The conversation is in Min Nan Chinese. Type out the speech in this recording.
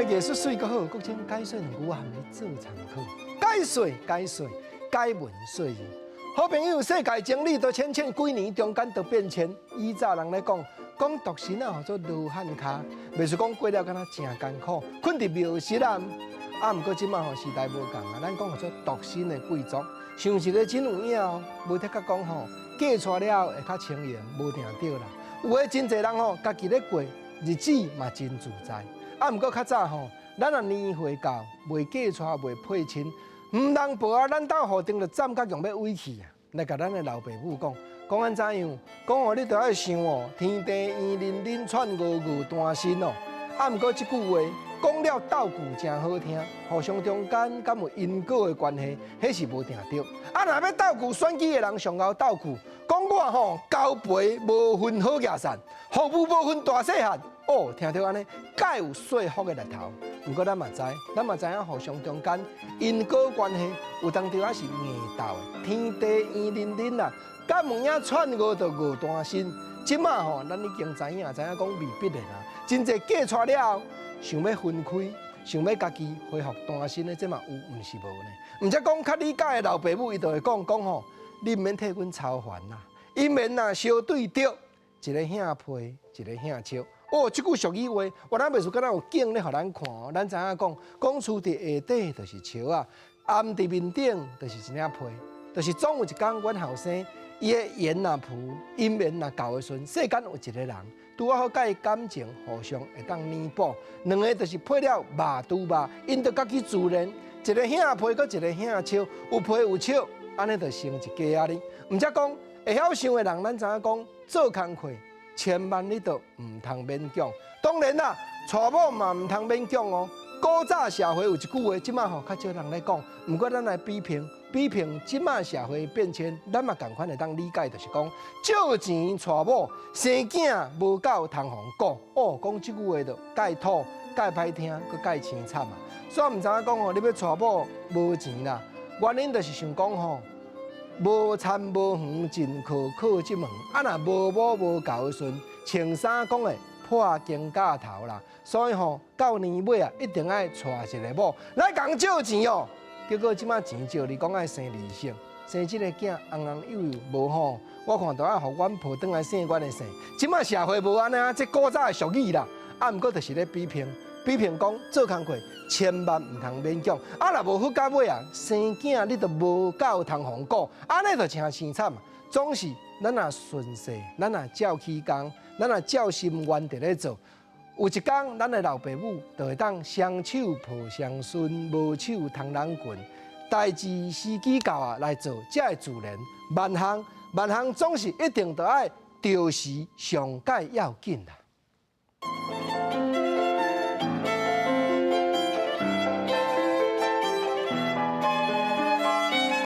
藝術媠閣好，國清解說兩句，我含你做參考。解說解說解文說字。好朋友，世界整理都淺淺幾年中間都變遷。以早人咧講，講獨身啊，號做羅漢跤，袂說講過了敢若誠艱苦，睏佇廟室啊。啊，毋過這馬吼時代無仝啊，咱講號做獨身的貴族，像一个真有影哦，無得甲講吼，嫁娶了後會較輕盈，無定著啦。有的真濟人吼，家己咧過日子嘛真自在。啊，毋過較早吼，咱若年歲到，未嫁娶未配親，毋通報啊！咱兜戶頂就斬甲強欲毀去啊！來共咱的老爸母講，講按怎樣？講哦，你著愛想哦，天地圓淋淋，串五五單身哦。啊，毋過這句話講了鬥句誠好聽，互相中間敢有因果的關係，彼是無定著。啊，若欲鬥句選舉的人上𠢕鬥句，講我吼交陪無分好額散，服務無分大細漢。哦，聽著按呢，蓋有說服的力頭。毋過咱嘛知，咱嘛知影互相中間因果關係有當時仔是硬鬥的，天地圓淋淋啊，敢有影串五就五單身。這馬吼，咱已經知影，知影講未必的啦。真濟嫁娶了後，想欲分開，想欲家己恢復單身的，這嘛有，毋是無呢？毋則講較理解的老爸母，伊就會講講吼，你毋免替阮操煩啦，因免若相對著，一个向批，一个向笑。哦，這句俗語話，我咱袂輸敢若有景咧，予咱看哦。咱知影講，講厝佇下底就是笑仔，頷佇面頂就是一領皮，就是總有一工，阮後生伊的緣若浮，姻緣若到的時陣，世間有一個人拄仔好佮伊感情互相會當彌補，兩个就是配了肉拄肉，𪜶就家己自然，一个向批，閣一个向笑，有批有笑，按呢就成一家仔哩。毋則講會曉想的人，咱知影講做工課，千萬你都毋通勉強。當然啦，娶某嘛毋通勉強哦。古早社會有一句話，這馬吼較少人咧講。毋過咱來比評，比評這馬社會變遷，咱嘛仝款會當理解，就是講借錢娶某，生囝無夠通予人顧。哦，講這句話就蓋土、蓋歹聽，閣蓋凄慘啊。所以毋知影講哦，你欲娶某無錢啦，原因就是想講吼，無田無園，盡靠靠這門。啊，若無某無猴的時陣，穿衫講的破肩胛頭啦。所以吼，到年尾啊，一定愛娶一个某來共借錢哦。結果這馬錢借你講愛生二性，生這个囝紅紅幼幼無吼，我看都愛予阮婆轉來生阮的姓。這馬社會無按呢啊，這古早的俗語啦。啊，毋過就是咧比評，比評講做工課千萬毋通勉強。啊，若無好到尾啊，生囝你都無夠通予人顧，按呢就誠凄慘。總是咱若順勢，咱若照起工，咱若照心願佇咧做，有一工咱的老爸母就會當雙手抱雙孫，無手通人棍。代誌時機到啊，來做才會自然。萬項萬項總是一定著愛著時上蓋要緊啦。